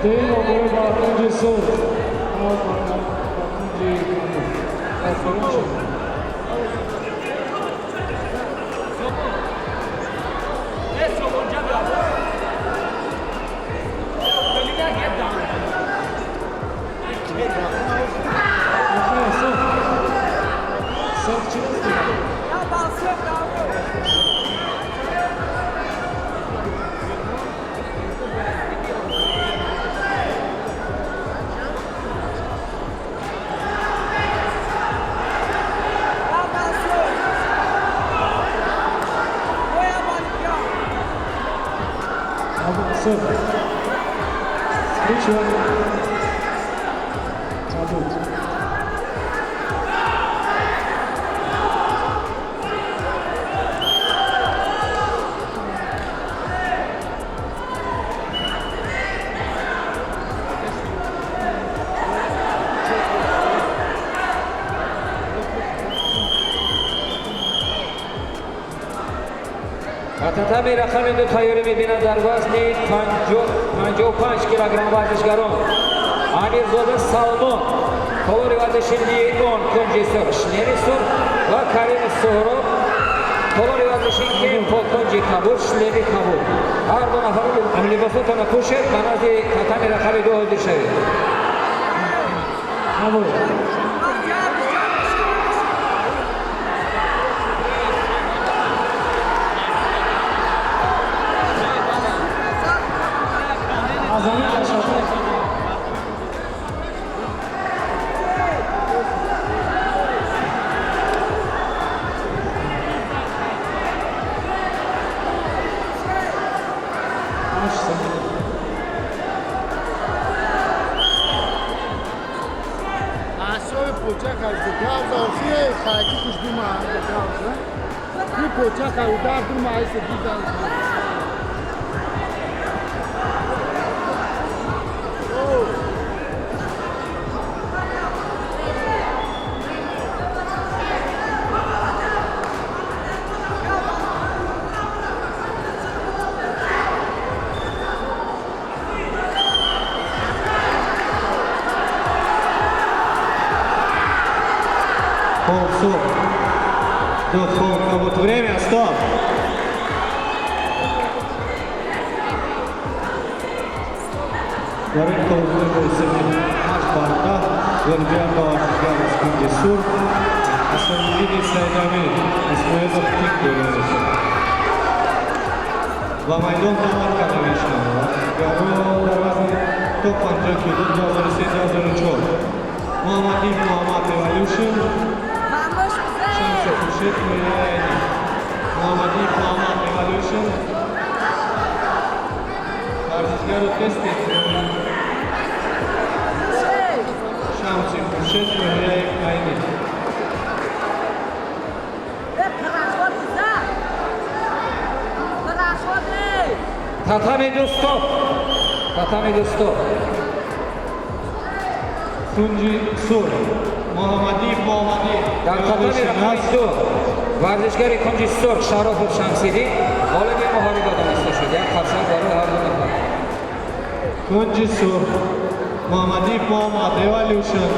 Дуюм мобориза ба кунҷи сурх, ба кунҷи кабуд. Офарин шумо. Охир, сурх. Сурх чӣ аст? Сурх. Скручивание. Кабуд. Ба татами рақами 2 тайёрӣ мебинанд дар вазни 55 килограмм варзишгарон Амирзода Салмон, толори варзиши Леон, кунҷи сурх, шлеми сурх, ва Каримов Суҳроб, толори варзиши Кемпо, кунҷи кабуд, шлеми кабуд. Ҳар ду нафар либосотонро пӯшед, ба назди татами рақами 2 ҳозир шавед. Кабуд. Аз замин кашад. 8 сония. Асоби почака гавза охие хайки кушдума гавза. Ки почака удар дума айсе дидан. Хол сурх. Ду хол кабуд. Время, стоп. Дар ин толзуи бо ҳисоби 8 бар 10 ғолибият ба варзишгар аз кунҷи сурх Ҳасаниддини Сайдамир Исмоилов Кик дода мешавад. Ба майдон даъват карда мешавад варзишгарон дар вазни то 50 кило 2003, 2004 Муҳаммадиев Муҳаммад Эволюшн, Шамси Хуршед Ноҳияи. Муҳаммадиев Муҳаммад Эволюшн варзишгару тести Шамси Хуршед, ноҳияи Айнӣ. Татами 2, стоп! Татами 2, стоп! Кунҷи сурх Муҳаммадиев Муҳаммадӣ Дар татами рақами 2 варзишгари кунҷи сурх Шаропов Шамсиддин ғолиби муҳориба дониста шуд. Як қарсак барои ҳар ду нафар. Кунҷи сурх Муҳаммадиев Муҳаммад Эволюшн.